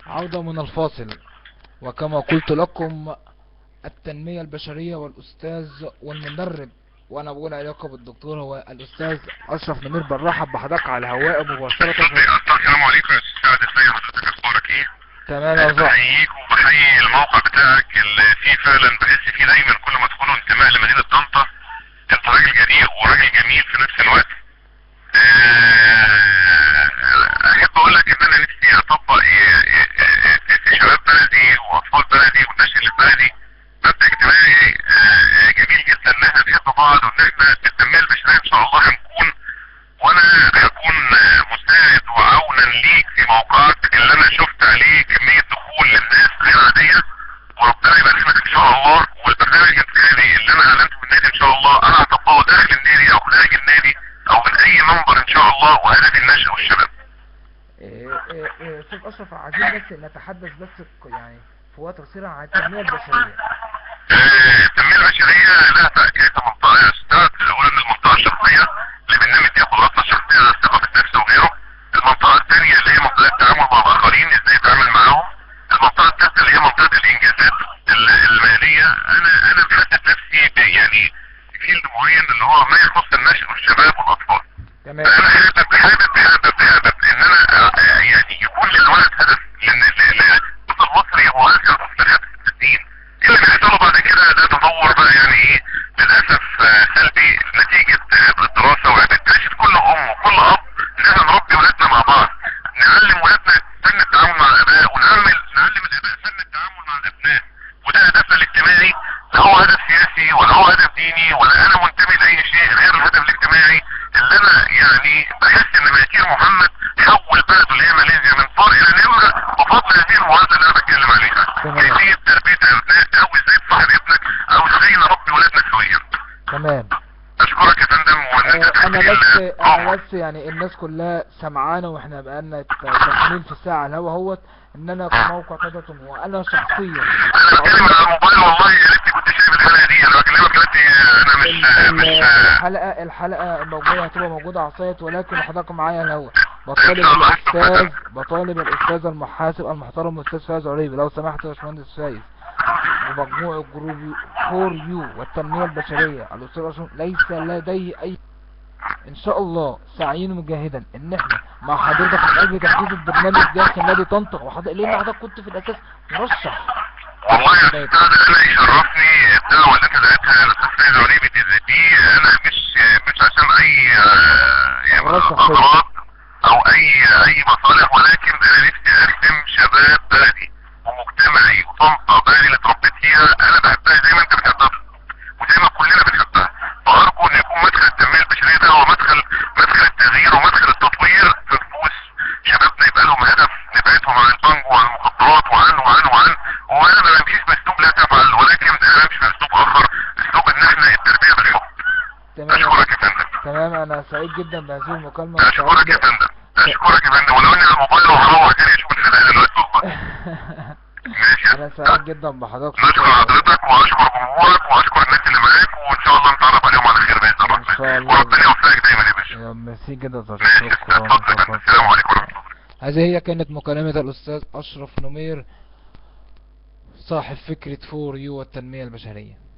عودة من الفاصل، وكما قلت لكم التنمية البشرية والأستاذ والمدرب، وأنا بقول علاقة بالدكتور هو الأستاذ أشرف نمير. برحب بحضرتك على الهواء مباشرة. السلام عليكم يا أستاذ سعد، ازي حضرتك، أخبارك إيه؟ تمام يا صاحبي. بحييك وبحيي الموقع بتاعك اللي فيه فعلا بحس فيه دايما كل ما ادخله انتماء لمدينة طنطا. انت راجل جريء وراجل جميل في نفس الوقت. احب اقول لك ان انا نفسي اطبق في شباب بلدي واطفال بلدي والناس اللي في بلدي مبدأ اجتماعي جميل جدا، ان احنا نحب بعض وان احنا بالتنمية البشرية ان شاء الله هنكون، وانا هكون مساعد وعونا ليك في موقعك اللي انا شفت عليه كمية دخول للناس غير عادية، وربنا يبارك لك ان شاء الله. والبرنامج الانتخابي اللي انا اعلنته في النادي ان شاء الله انا هطبقه داخل النادي او خارج النادي او من اي منبر ان شاء الله، وهدفي النشء والشباب. استاذ اشرف، عايزين بس نتحدث بس يعني في وقت قصير عن التنمية البشرية. التنمية البشرية لها كذا منطقة يا استاذ. اولا المنطقة الشخصية اللي بننمي فيها قدراتنا الشخصية، الثقة بالنفس وغيره. المنطقة الثانية اللي هي منطقة التعامل مع الآخرين، ازاي اتعامل معاهم. المنطقة الثالثة اللي هي منطقة الإنجازات المالية. أنا محدد نفسي يعني field معين اللي هو ما يخص النشء والشباب والأطفال. تمام. أنا حابب حابب حابب حابب إن أنا يعني يكون للولد هدف، لأن الطفل المصري هو آخر طفل هدف في الدين. اللي بيحصله بعد كده ده تطور بقى يعني إيه للأسف سلبي نتيجة الدراسة وعبء كل أم وكل أب إن احنا نربي ولادنا مع بعض، نعلم ولادنا فن التعامل مع الآباء، ونعلم الآباء فن التعامل مع الأبناء. وده هدفنا الاجتماعي، لا هو هدف سياسي ولا هو هدف ديني ولا أنا منتمي لأي شيء غير الهدف الاجتماعي اللي أنا يعني بحس إن ماهاتير محمد حول بلده اللي هي ماليزيا من فار إلى نمرة بفضل هذه المعادلة اللي أنا بتكلم عليها. كيفية تربية الأبناء، أو إزاي تصاحب ابنك، أو إزاي نربي ولادنا سويا. تمام. اشكرك يا فندم. انا بس يعني الناس كلها سمعانه، واحنا بقالنا تخمين في الساعة على الهوا اهوت ان انا في موقع كذا، وانا شخصيا انا بتكلم على الموبايل. والله يا ريتني كنت شايف الحلقة دي، انا بكلمك دلوقتي انا مش الحلقة موجودة، هتبقى موجودة على ال site، ولكن حضرتك معايا الهوا. بطالب الاستاذ المحاسب المحترم الاستاذ فايز عريبي، لو سمحت يا باشمهندس فايز، ومجموعة group For You والتنمية البشرية الأستاذ أشرف ليس لديه أي، إن شاء الله سعيين مجاهدا إن إحنا مع حضرتك من أجل تنفيذ البرنامج داخل نادي طنطا، وحضرتك لأن حضرتك كنت في الأساس مرشح. والله يا أستاذ أنا يشرفني الدعوة اللي أنت دعيتها للأستاذ فايز عريبي دي، أنا مش عشان أي أغراض أو أي مصالح، ولكن أنا نفسي أخدم شباب بلدي ومجتمعي وطنطا بلدي اللي اتربيت فيها. انا بحبها زي ما انت بتحبها وزي ما كلنا بنحبها، فارجو ان يكون مدخل التنمية البشرية ده هو مدخل التغيير ومدخل التطوير في نفوس شبابنا، يبقى لهم هدف، نبعدهم عن البنج وعن المخدرات وعن وعن وعن. وانا ما بمشيش باسلوب لا تفعل، ولكن انا بمشي باسلوب اخر، اسلوب ان احنا التربية بالحب. تمام. اشكرك يا فندم. تمام، انا سعيد جدا بهذه المكالمة. اشكرك يا فندم، اشكرك يا فندم، ولو اني على الموبايل وهروح تاني اشوف الحلقة دلوقتي والله. انا سعيد جدا بحضرتك. اشكر حضرتك واشكر جمهورك واشكر الناس اللي معاك، وان شاء الله نتعرف عليهم على خير باذن الله. ان شاء الله، وربنا يوفقك دايما يا باشا. ميرسي جدا يا شكرا. السلام عليكم ورحمة الله. هذه هي كانت مكالمة الاستاذ اشرف نمير صاحب فكرة For You والتنمية البشرية.